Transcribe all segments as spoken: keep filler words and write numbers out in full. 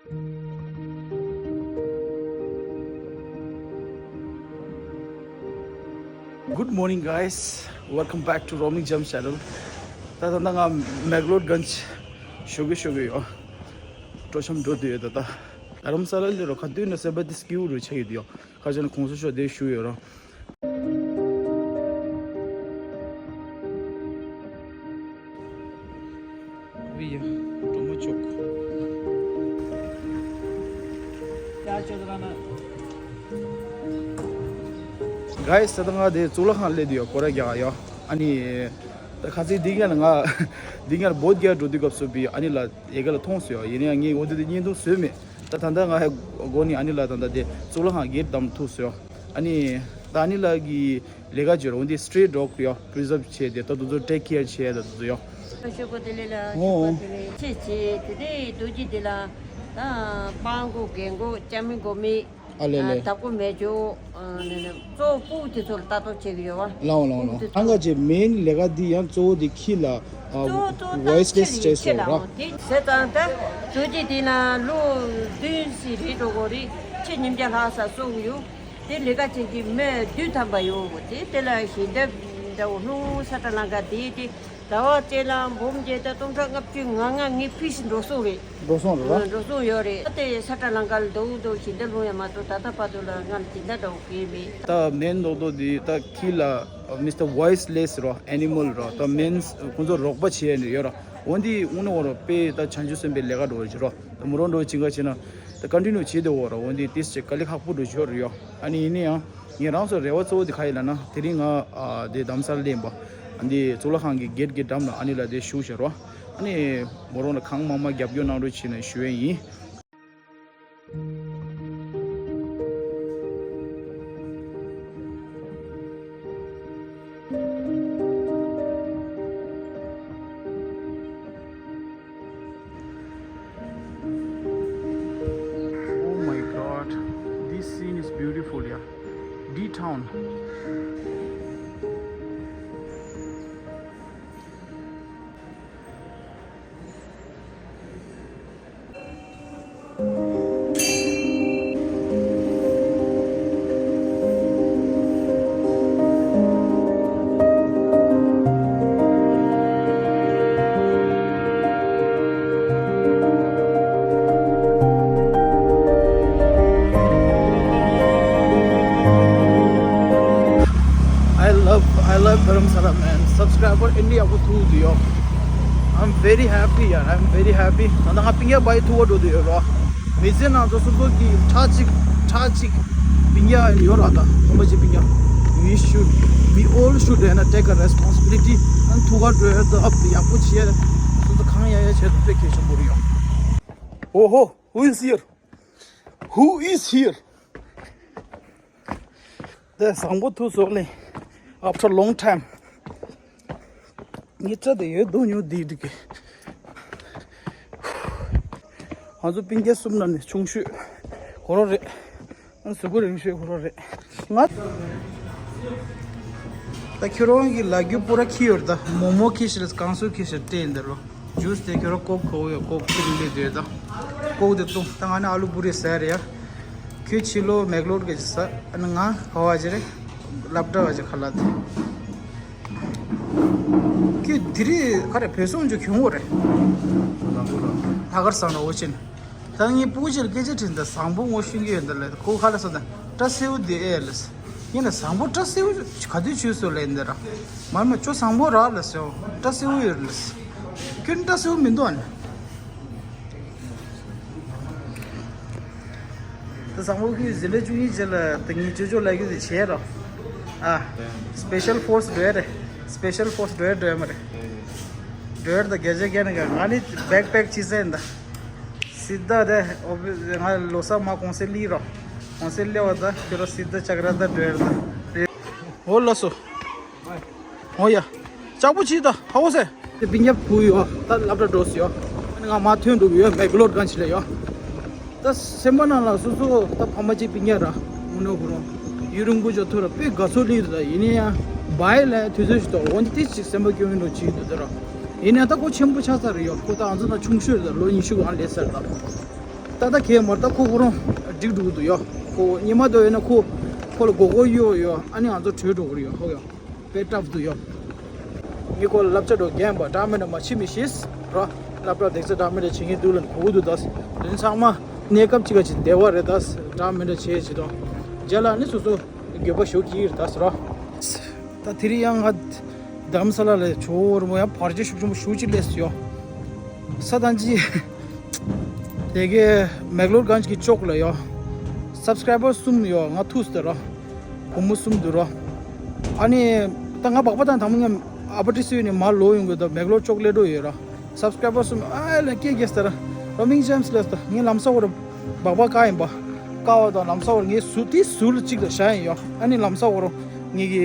Good morning, guys. Welcome back to Roaming Gems channel. ད་ད་ང་མེག་ལོར་གན་ཇི་ཞོགས་ཀས་ཞོགས་ཀས་ཡོད། སྤྲོ་འཆམ་འགྲོ་དུས་ཡོད་ད་ད། རྡ་རམ་ས་ལ་ལ་རོ་ཁ་དུས་ན་སེམས་པ་དེ་སྐྱིད་པོ་རུ་ཆགས་ཡོད་དུས་ཡོད། ཁ་ཆེ་ན་གོང་ས་མཆོག་དེ་བཞུགས་ཡོད་རོ། བི་ཡ། གྲོ་མ་ཅོག་ཀ་ཅོག་ར་ན། གའི་ས་ད་ང་དེ་གཙུག་ལག་ཁང་སླེབས་དུས་ཡོད་སྐོར་ར་རྒྱག་ཡོད། ཨ་ནི། ད་ཁ་སང་འདི་ག་ལ་ང་། འདི་ག་ལ་བོད་རྒྱ་འགྲོ་དུས་སྐབས་སུ་བི་ཨ་ནི་ལ་ཡ་ག་ལ་མཐོང་སོང་ཡོད། ཡིན་ནའང་ངས་འོ་དེ་དེ་བརྙན་ཐུང་བཟོས་མེད། ད་ད་ལྟ་ང་ཧ་གོ་ནི་ཨ་ནི་ལ་ད་ལྟ་དེ་གཙུག་ལག་ཁང་གེ་ཊི་བསྡམས་ཐུག་སོང་ཡོད། ཨ་ནི། ད་ཨ་ནི་ལ་གི་ལས་ཀ་བྱོས་ར་འོ་འདི་སི་ཊི་རི་ཊི་ཌོག་ཡོད་པི་རི་ཛརབ་བྱས་དེ་ད་དུ་ཚོ་ཊེག་ཀེ་ཡར་བྱས་ད་དུ་ཚོ་ཡོད། ཤོག་གུ་དེ་ལས་ལ་ཨོ། ཤོག་གུ་དེ་ལས་ཆེ་ཆེ་དེ་དེ་རྡོ་རྗེ་དེ་ལ་ད་སྤང་གོ་རྒན་གོ་ཅ་མི་གོ་མི། ཨ་ལེ་ལེ། ཨ་དྭགས་པོ་མེ་སྒྱོགས། ཨ་ནི་ནི་གཙོ་བོ་སྤུ་གུ་དེ་ཚོ་ལ་ལྟ་རྟོག་བྱེད་ཀྱི་ཡོད་བ། ལའོ་ལའོ་ལའོ། སྤུ་གུ་དེ་ཚོ། ཨང་ག་ཅེ་མེན་ལས་ཀ་འདི་ཡང་གཙོ་བོ་འདི་ཁྱི་ལ་ཨ་གཙོ་བོ་གཙོ་བོ་ཝོ་ཡི་སི་ལེ་སི་ཁྱི་ལ་སི་ཊྲེ་སི་ཡོད་ར། དེ་ཟེར་ཙང་ད་དུས་ཀྱི་དེ་ན་ལོ་བདུན་ཙམ་རེད་འགྲོ་གོ་རེད། ཁྱི་ཉིས་བརྒྱ་ལྷག་ས་གསོ་གི་ཡོད། དེ་ལས་ཀ་བྱེད་ཀྱི་མི་བདུན་ཐམ་པ་ཡོད། དེ་དེ་ལ་ཞལ་འདེབས་འདྲ་བོ་ལྷུང་ས་ཏྲ་ལང་ཀ་དེ་དེ། ཟླ་བ་གཅིག་ལ་འབུམ་བརྒྱད་དང་སྟོང་ཕྲག་ལྔ་བཅུ་ང་ལྔ་ངའི་ཕི་ཤི་འགྲོ་སོང་རེད། འགྲོ་སོང་རེད་བ། འགྲོ་སོང་ཡོད་རེད། ད་དེ་ས་ཁྲ་ལང་ཀར་འདུག་འདུག་ཞིང་འདེབས་ལུང་ཡང་མ་གཏོགས་ད་ལྟ་བར་དུ་ལ་ང་ལ་ཇི་འདྲ་འདྲ་བོ་གལ་མེད། ད་མེན་རྡོག་རྡོག་འདི་ད་ཁྱི་ལ་མི་སི་ཊར་ཝོ་ཡི་སི་ལེ་སི་རོ་ཨེ་ནི་མལ་རོ། ད་མེན་ཁོང་ཚོ་རོགས་པ་བྱས་ནས་ཡོད་རོ། འོན་ཏེ་དངོས་གནས་འོ་རོ་དཔེ་ད་བྱང་ཆུབ་སེམས་དཔའི་ལས་ཀ་འགྲོ་བ་ཅིག་རོ། ད་མོ་རང་འགྲོ་ཅིང་ག་བྱས་ན་ད་ཀོན་ཊི་ནིའུ་བྱེད་དེ་འོ་རོ། འོན་ཏེ་ཏིས་ཅིག་དཀའ་ལས་ཁག་པོ་འགྲོ་ཆོག་རེད་ཡོ། ཨ་ནི་ཡིན་ན་ཡང་། ངས་རང་ཚོ་རེ་བ་གཙོ་བོ་དེ་ག་ཡིན་ལབ་ན་དེ་རིང་ང་ཨ་དེ་རྡ་རམ་ས་ལ་སླེབས་པ། ཨ་འདི་གཙུག་ལག་ཁང་གི་གེ་ཊི་གི་འགྲམ་ལ་ཨ་ནི་ལ་དེ་བཞུགས་བཞག་རོ། ཨ་ནི་མོ་རང་ལ་གང་མང་མང་རྒྱབ་སྐྱོར་གནང་རོགས་བྱེད་ནས་ཞུ་ཡས་ཡིན། Oh my God, this scene is beautiful, yeah. D Town. I love, I love Dharamsala, man. Subscriber India ཁོ་ཐུག་དུ་ཡོད། I'm very happy, yeah. I'm very happy. ད་ང་པིང་ཡ་བའི་ཐུག་འགྲོ་དུ་ཡོད་རོ། མི་ཚེ་ནང་དུ་སོ་སོ་གི་ཁྲག་གཅིག་ཁྲག་གཅིག་པིང་ཡ་ཡོད་ར་ད། ཁོ་མ་ཅིག་པིང་ཡ། We should, we all should, you know, take a responsibility and ཐུག་འགྲོ་ཡ་ད་ཨབ་ཡག་པོ་བྱེད། སོ་སོ་གང་ཡ་ཡ་བྱེད་དུ་དཔེ་གལ་ཆེན་པོ་རེད་ཡོད། Oh ho, who is here? Who is here? དེ་བཟང་པོ་ཐུག་སོང་ལེ། After long time. ངའི་སྐྲ་དེ་ཡོད་རྡུང་ཉུང་དེ་འགྲིག་གི། ང་ཚོ་སྤུན་ཀྱག་གསུམ་ནང་ནས་ཆུང་ཤོས་ཁོ་རང་རེད། ང་གཟུགས་པོ་རིང་ཤོས་ཁོ་རང་རེད། ང་། ད་ཁྱོད་རང་གི་ལ་རྒྱུ་པུ་ར་ཁྱི་ཡོད་ད། མོག་མོག་ཁྱི་ཞིག་ལ་གང་སུ་ཁྱི་ཞིག་སྤྲད་ཡིན་ད་རོ། ཇུས་དེ་ཁྱོད་རང་ཀོག་ཁོ་ཡོད་ཀོག་ཁྱི་རིང་ལས་དེ་ད། ཀོག་དེ་བཏུང་ད་ང་ནི་ཨ་ལུ་པུ་རེ་ཟ་རེད་ཡ། ཁྱོད་ཕྱི་ལོ་མེག་ལོར་གི་ཅི་ས། ཨ་ནི་ང་ག་བ་ཅི་རེད། སློབ་གྲྭ་བ་ཅི་ཁ་ལག་དེ། ཁྱོད་དེ་རིང་ག་རེ་བོད་སོང་ཅུ་གྱོང་བོ་རེད། ལྷག་དཀར་སང་ན་འོ་ཆེན། ད་ངའི་སྤུ་གུ་ཅིག་ལ་སྐད་ཆ་དྲིས་ད་བཟང་པོ་ངོ་ཤེས་ཀྱི་ཡོད་ད་ལེ། ཁོ་ཁ་ལག་ས་ད་སྐྲ་སེའུ་དེ་ཨེ་ལེ། ཡིན་ན་བཟང་པོ་སྐྲ་སེའུ་ག་དུས་བྱུས་སོ་ལེ་འདི་ར། མར་མ་ཅོ་བཟང་པོ་རག་ལ་སེའུ་སྐྲ་སེའུ་ཡོད་ལེ། ཁྱོད་སྐྲ་སེའུ་མི་འདུག་ཨ་ནི། ད་བཟང་པོ་ཁྱོད་ཟིན་ལེ་བཅུ་གཉིས་རྗེས་ལ་ད་ངས་ཅོ་ཅོ་ལ་རྒྱུ་དེ་བྱས་རོ། ཨ། སི་པེ་ཤལ་ཕོར་སི་འགྲོ་ཡ་རེད། སི་པེ་ཤལ་ཕོར་སི་འགྲོ་ཡ་འགྲོ་ཡ་མ་རེད། འགྲོ་ཡ་ད་རྒྱ་ཇ་རྒྱ་ནི་ག་ང་ནི་བེག་པེག་ཅི་ཟེར་ད། སི་ད་དེ་ཨོ་བི་ང་ལོ་ས་མ་གོང་སེ་ལི་རོ། གོང་སེ་ལེ་བ་ད་ཁྱོད་རོ་སི་ད་ཅག་ར་ད་འགྲོ་ཡ་ད། འོ་ལགས་སོ། འོ་ཡ། ལྕགས་པོ་ཅི་ད་ཧ་གོ་སེ། དེ་པིན་ཉབ་བུ་ཡོད། ད་སློབ་གྲྭ་འགྲོ་སི་ཡོད། ང་མ་ཐོན་འགྲོ་གི་ཡོད་མེག་ལོར་གང་ཅི་ལ་ཡོད། ད་སེམས་པ་ནང་ལ་སོ་སོ་ད་ཕ་མ་གཅིག་པིན་ཉ་ར་ངུ་ནོ་གུ་རོ། ཡུན་རིང་པོ་ཅོ་ཐུ་ར་དཔེ་དགའ་ཚོར་ལི་ར་ཡིན་ནའི་ཡང་བའི་ལ་དུས་ཚོད་ཞིག་ཏོ་འོན་ཏེ་ཅིག་སེམས་པ་སྐྱོ་ཡིན་ནོ་ཅིག་འདུག་ད་ར། ཡིན་ནའི་ད་ཁོ་ཆེན་པོ་ཆགས་ཚར་རེད་ཡོད། ཁོ་ད་ང་ཚོ་ན་ཆུང་ཤོས་རེད། ད་ལོ་ཉི་ཤུ་གང་སླེབས་ཚར་ད། ད་ལྟ་ཁྱེད་མར་ད་ཁོ་ཁོ་རང་འགྲིག་འགྲོ་གི་འདུག་ཡོ། ཁོ་ཉི་མ་དོ་ཡོད་ན་ཁོ་ཁོ་ལ་མགོ་སྐོར་གཡོ་ཡོ། ཨ་ནི་ང་ཚོ་བྲོས་འགྲོ་གི་རེད་ཡོ། ཧོ་ཡོ། དཔེ་སྐྲག་འདུག་ཡོ། ངས་ཁོ་ལ་བསླབ་བྱ་འགྲོ་རྒན་པ་འདྲ་མི་འདྲ་མ་བྱེད་མི་ཤེས་རོ། སློབ་གྲྭ་དེ་ཚོ་འདྲ་མི་འདྲ་བྱེད་མཁན་འདུག་ལ་གོ་གི་འདུག་ད་དེ་ཚང་མ་གནས་སྐབས་གཅིག་ག་ཅིག་བདེ་བ་རེད། ད་འདྲ་མི་འདྲ་བྱེད་བྱེད་དང་རྗེས་ལ་ནི་སོ་སོ་འགྱོད་པ་ཞུ་གི་རེད་ད་ཟེར་རོ། ད་དེ་རིང་ཡང་ང་རྡ་རམ་ས་ལ་ལ་ཇོ་བོ་རི་མོ་ཡང་བར་ཆད་ཤུགས་ཆེན་པོ་ཞུ་ཅི་ལས་ཡོ། ས་དང་ཅི། དེ་གའི་མེག་ལོར་གྷན་ཇི་གི་ཅོག་ལ་ཡོ། སབ་སི་ཀ་རའི་བར་གསུམ་ཡོ། ང་ཐུག་སྟེ་རོ། བུ་མོ་གསུམ་འདུག་རོ། ཨ་ནི། ད་ང་སྦག་སྦག་དང་དང་པོ་ངས་ཨ་པ་ཏི་སི་ནས་མར་ལོག་ཡོང་གི་འདུག་མེག་ལོར་ཅོག་ལེ་འགྲོ་ཡོད་རོ། སབ་སི་ཀ་རའི་བར་གསུམ་ཨ་ལ་སྐད་རྒྱས་སྟེ་ར། རོ་མིང་ཇེམ་སི་ལས་སྟེ་ངས་ལམ་ས་བར་སྦག་སྦག་བཀག་ཡིན་པ། བཀག་པ་དང་ལམ་ས་བར་ངས་ཟུར་དེ་ཟུར་ལ་གཅིག་ལ་བཞག་ཡིན་ཡོ། ཨ་ནི་ལམ་ས་བར་ངས་ཀྱི་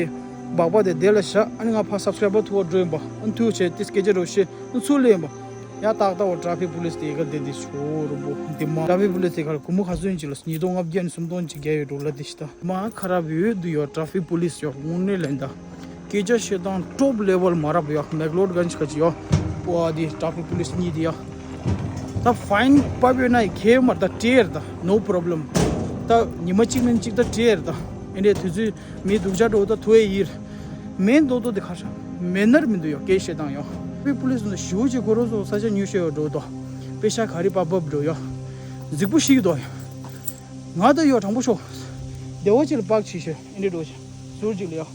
སྦག་སྦག་དེ་དེ་ལ་བཞག་ཨ་ནི་ང་ཕར་སབ་སི་ཀ་རའི་བར་ཐུག་པར་འགྲོ་ཡིན་པ། ཨ་ནི་ཐུག་བྱས་དེ་སྐད་ཆ་རོ་བཤད་ཨ་ནི་ཚུར་སླེབས་ཡིན་པ། ཡང་ཏག་ཏག་བ་ཊ་ཕིག་པུ་ལིས་དེ་ག་བསྡད་དེ་ཤོར་རུ་འདི་མ། ཊ་ཕིག་པུ་ལིས་དེ་ག་ལ་སྒོར་མོ་ག་ཚོད་ཡིན་ཅིག་ལ་ཉིས་སྟོང་ལྔ་བརྒྱ་ནས་སུམ་སྟོང་ཅིག་རྒྱག་ཡོད་འགྲོ་ལ་དེ་ཤི་ད་མ་ཁ་རབ་ཡོད་འདུག་ཡོ། ཊ་ཕིག་པུ་ལིས་ཡོ་དངོས་གནས་ལན་ད་སྐད་ཆ་བཤད་སྟངས་ཊོབ་ལེ་ཝལ་མ་རབ་ཡོ། མེག་ལོར་གྷན་ཇི་ག་ཅི་ཡོ། པོ་ཨ་དེ་ཊ་ཕིག་པུ་ལིས་གཉིས་དེ་ཡོ། ད་ཕ་ཡིན་པ་བོད་ན་ཁེ་མར་ད་སྤྲད་ད་ནོ་པོ་རོབ་ལེམ། ད་ཉི་མ་གཅིག་མིན་གཅིག་ད་སྤྲད་ད་ཨེ་འདྲའི་དུས་ཚོད། མི་སྡུག་ཅག་འགྲོ་ད་ཐུ་ཨེ་ཡིར། མེན་དོ་དོ་དེ་ཁ་ཤ། མེན་ནར་མི་འདུག་ཡོ་སྐད་བཤད་སྟངས་ཡོ། པི་པུ་ལིས་ནི་ཞུ་ཅིག་ཁོ་རོ་སོ་ས་ཆ་ཉུ་ཤེ་ཡོ་འགྲོ་དོ། པེ་ཤ་ག་རི་པ་བབ་འགྲོ་ཡོ། གཟིགས་པོ་ཤིག་དོ་ཡོ། ང་ད་ཡོ་དྲང་པོ་ཤོ། བདེ་བོ་ཅིག་ལ་པག་ཆི་ཤེ་ཨེ་འདྲི་འགྲོ་ཅི། ཟུར་ཅིག་ལ་ཡོ།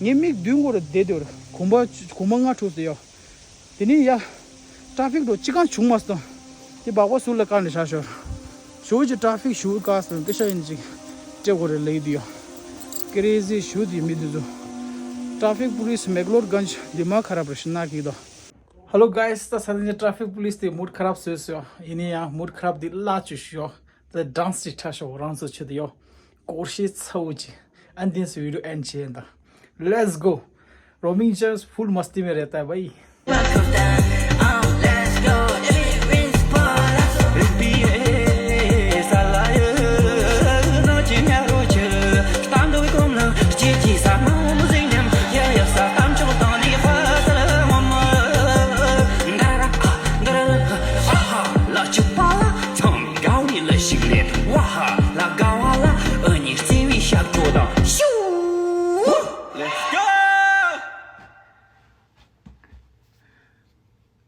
ངའི་མིག་མདུན་སྐོར་ར་བསྡད་དོ་ར་གོམ་པ་གོམ་པ་ལྔ་འཁྲུགས་ཏེ་ཡོ། དེ་ནས་ཡ། ཊ་ཕིག་འགྲོ་ཅི་གང་བྱུང་མ་སོང་། དེ་སྦག་སྦག་ཟུར་ལ་བཀག་ནས་བཞག་ཤོར། ཞོ་ཅི་ཊ་ཕིག་ཞུ་བཀག་སོང་པེ་ཤ་ཡིན་ཅིག་སྤྲད་དགོས་རེད་ལེགས་འདུག་ཡ། ཀེ་རེ་ཟི་ཞུ་དེ་མི་འདུག་ཚོ། ཊ་ཕིག་པུ་ལིས་མེག་ལོར་གྷན་ཇི་འདི་མ་ཁ་རབ་རེ་ཤི་ན་གི་དོ། Hello guys, ད་ས་དེ་ནས་ཊ་ཕིག་པུ་ལིས་དེ་མུ་ཌི་ཁ་རབ་བཟོས་སོང་། ཡིན་ནའི་ཡང་མུ་ཌི་ཁ་རབ་དེ་ལ་བཅུ་ཤོ། ད་ཌན་སི་ཅིག་ཁྲ་ཤོ་རང་ཚོ་ཆེད་དུ་ཡོ། སྐོར་ཤེས་ཚ་བོ་ཅི། ཨན་དེན་སི་བི་ཌི་ཡོ་ཨེན་ཌི་བྱས་ད། Let's go. Roaming chance full मस्ती में रहता है भाई. Let's go.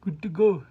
Good to go.